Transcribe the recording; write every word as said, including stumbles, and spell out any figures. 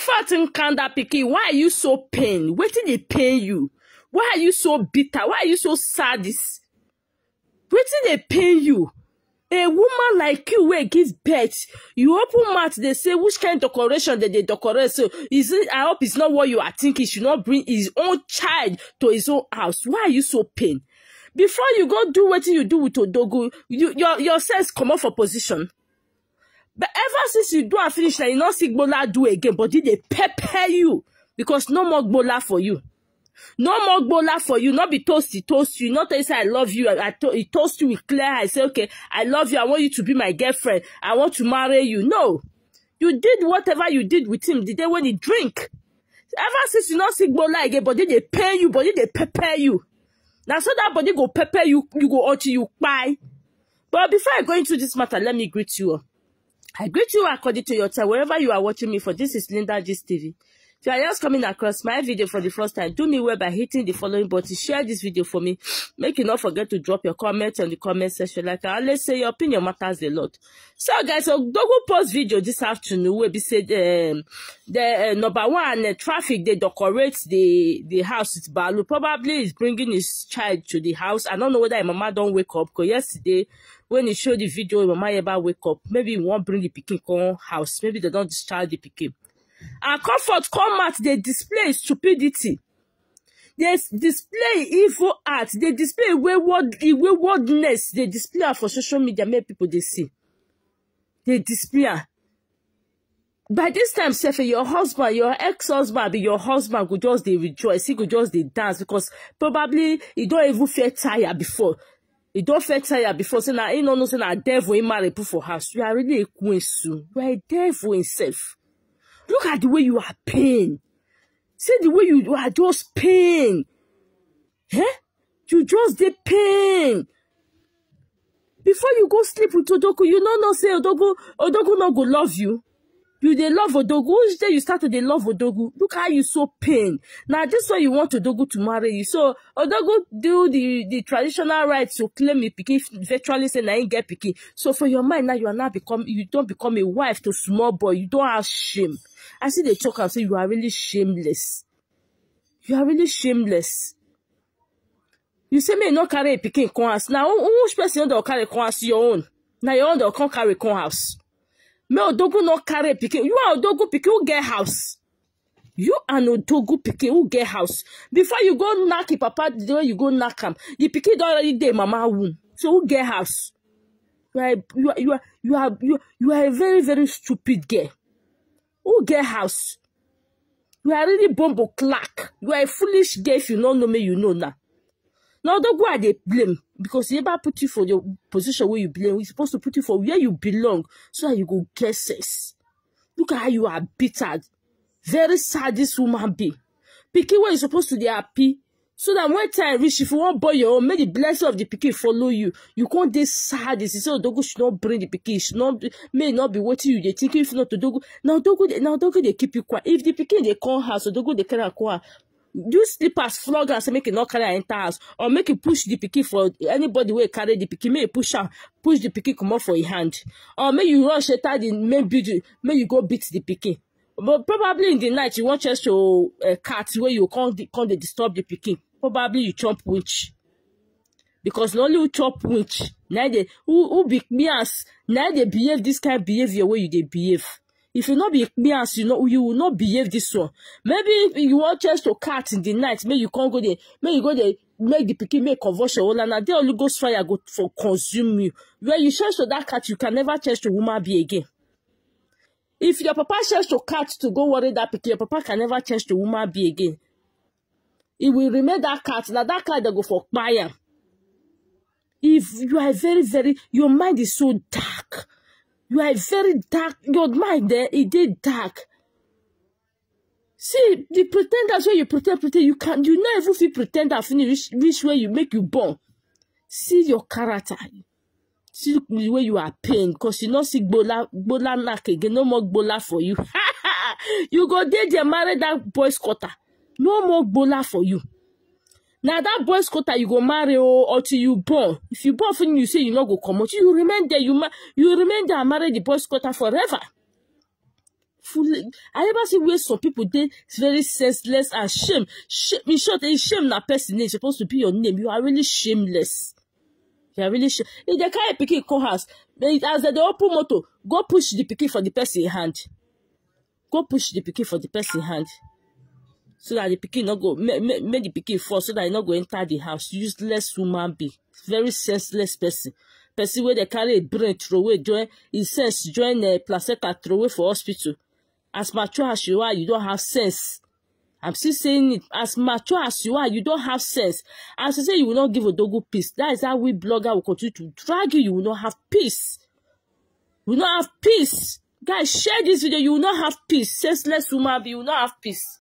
Fatin, calm that pikin. Why are you so pain? Wetin dey pain you? Why are you so bitter? Why are you so sadist? Wetin dey pain you? A woman like you wey give birth, you open mouth dey say which kind decoration dem dey decorate. So is it, I hope it's not what you are thinking. She not bring his own child to his own house. Why are you so pain? Before you go do wetin you do with Odogwu, you, your, your sense comot for position. But ever since you do and finish, na you no see Gbola do again, body dey pepper you because no more Gbola for you. No more Gbola for you. Not be toasty, toast you. Not say I love you. I, I to, he toast you with clear eyes. Say, okay, I love you. I want you to be my girlfriend. I want to marry you. No. You did whatever you did with him the day when he drink. Ever since you not see Gbola again, body dey pain you, body dey pepper you. Now so that body go pepper you, you go until you kpai. But before I go into this matter, let me greet you all. I greet you according to your time, wherever you are watching me for. This is Linda Gist T V. If you are just coming across my video for the first time, do me well by hitting the following button. Share this video for me. Make you not forget to drop your comment on the comment section. Like I always say, your opinion matters a lot. So, guys, so Odogwu post video this afternoon wey be say, um, the, uh, number one, uh, traffic, they decorate the, the house with Balu. Probably he's bringing his child to the house. I don't know whether his mama don't wake up, 'cause yesterday when he showed the video, his mama ever wake up. Maybe he won't bring the pikin come house. Maybe they don't discharge the pikin. And comfort come out, they display stupidity. They s-, display evil art. They display wayward, waywardness. They display am for social media, make people they see. They display am. By this time, sef, your husband, your ex-husband, be your husband go just dey rejoice. He go just dey dance because probably he don't even feel tired before. He don't feel tired before. Say na he no know say na devil he marry put for house. You are really a queen soon. You are a devil himself. Look at the way you are pain. See the way you, you are just pain. Eh? You just dey pain. Before you go sleep with Odogwu, you no know say Odogwu, Odogwu no go love you. You dey love Odogwu. Which day you start to dey love Odogwu? Look how you so pain. Now this one you want Odogwu to marry you. So Odogwu do the, the traditional rites to claim him pikin, virtually say na him get pikin. So for your mind now, you are now become, you don't become a wife to small boy. You don't have shame. I see they talk and say you are really shameless. You are really shameless. You say me no carry a pikin come house. Now who, which person don carry come house? Your own. Now your own don come carry come house. Me Odogwu no carry pikin. You are Odogwu pikin who get house. You and Odogwu pikin who get house. Before you go knock your papa, the way you go knock him, the pikin don already dey mama womb. So who get house? You are, you are, you are, you are, you are, you are a very, very stupid girl. Who get house? You are really bumbo clack. You are a foolish girl. If you don't know me, you know now. Now Odogwu I dey blame because he ever put you for the position where you blame. He's supposed to put you for where you belong so that you go get sense. Look at how you are bitter. Very sadist woman being. Pikin wey you supposed to dey happy. So that when time reach, if you wan born your own, make the blessing of the pikin follow you. You can't dey sad. If you say Odogwu should not bring the pikin, should not be, may not be wetin you dey think. If not Odogwu, now Odogwu dey, now Odogwu dey keep you quiet. If the pikin dey come house, Odogwu dey carry am come house. Use slippers flog am, say make e no carry am enter house, or make e push the pikin for anybody wey carry the pikin, make e push am, push the pikin comot for him hand, or make you rush enter the main building, make you go beat the pikin. But probably in the night you wan chase to, uh, cat wey you come, come dey disturb the pikin. Probably you chop winch. Because na only who chop winch, na dey, who, who be kpias, na dey behave this kind behavior wey you dey behave. If you no be kpias, you no, you will not behave this one. Maybe if you wan chase to cat in the night, make you come go there, make you go there, make the pikin make convulsion. Ola, na there Holy Ghost fire go for consume you. When you chase to that cat, you can never chase to woman be again. If your papa chase to cat to go worry that pikin, your papa can never chase to woman be again. He will remain that cat. Now that cat they go for kpai am. If you are very, very, your mind is so dark. You are very dark. Your mind there, it dey dark. See, the pretenders wey you pretend, pretend, you can, you no even fit pretend and finish which, which way you make you born. See your character. See the way you are pain, 'cause you no see Gbola, Gbola knack again. No more Gbola for you. You go dey there, marry that boy's quarter. No more Gbola for you. Now that boy's quarter you go marry, oh, until you born. If you born finish, you say you no go comot. You remain there. You ma-, you remain there and marry the boy's quarter forever. fool. I never see where some people dey very senseless and shame. Shame, in short, eh, shame na person name supposed to be your name. You are really shameless. You are really sh- if they carry pikin come house, they, as they dey open motor, go push the pikin for the person hand. Go push the pikin for the person hand. So that the pikin no go make, make, make the pikin fall, so that e no go enter the house. Useless woman be very senseless person. Person where they carry a brain throw away, join his sense, join a placenta throw away for hospital. As mature as you are, you don't have sense. I'm still saying it. As mature as you are, you don't have sense. As you say, you will not give Odogwu peace. That is how we blogger will continue to drag you. You will not have peace. You will not have peace. Guys, share this video. You will not have peace. Senseless woman, you will not have peace.